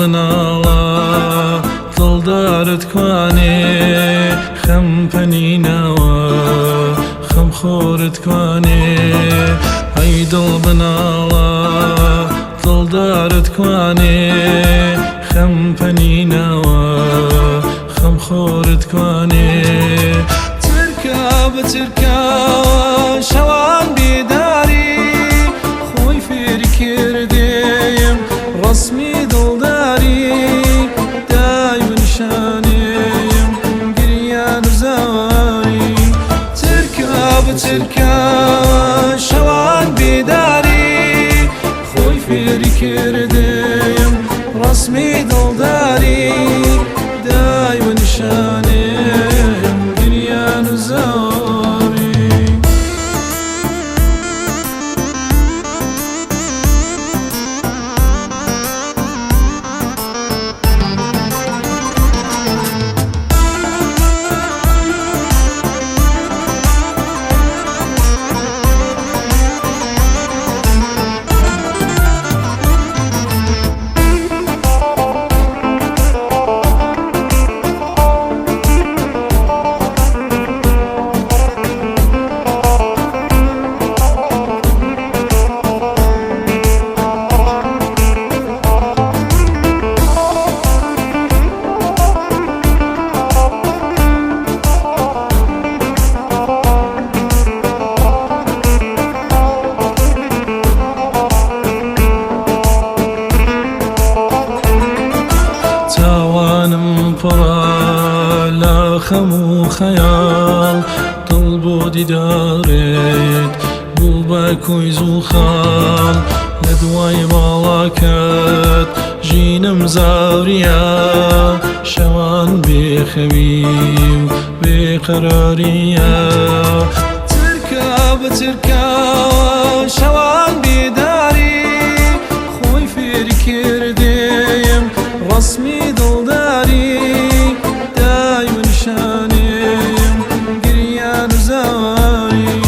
بناڵە دڵدارت کوانێ خەم پەنینەوە خەم خۆرت کوانێ ئەی دڵ بناڵە دڵدارت کوانێ خەم پەنینەوە خەم خۆرت کوانێ چرکە بە چرکە شەوان بێداری خۆی فێری کردیم ڕەسمی دڵداری دای و نیشانیم گریان و زاری چرکە بە چرکە شەوان بێداری خۆی فێری کردیم ڕەسمی دڵداری دای و نیشانیم گریان و زاری. چاوانم پڕە لە خەم و خەیاڵ دڵ بۆ دیدارێت بوو بە کۆی زووخاڵ لە دوای باڵاکەت ژینم زاوریە شەوان بێخەوی و بێقەراریە چرکە بە چرکە شەوان بێداری خۆی فێری کردیم ڕەسمی دڵداری دای و نیشانیم گریان و زاری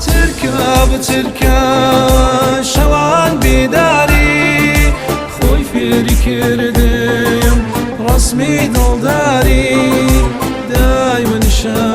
چرکە بە چرکە شەوان بێداری خۆی فێری کردیم ڕەسمی دڵداری دای و نیشانیم.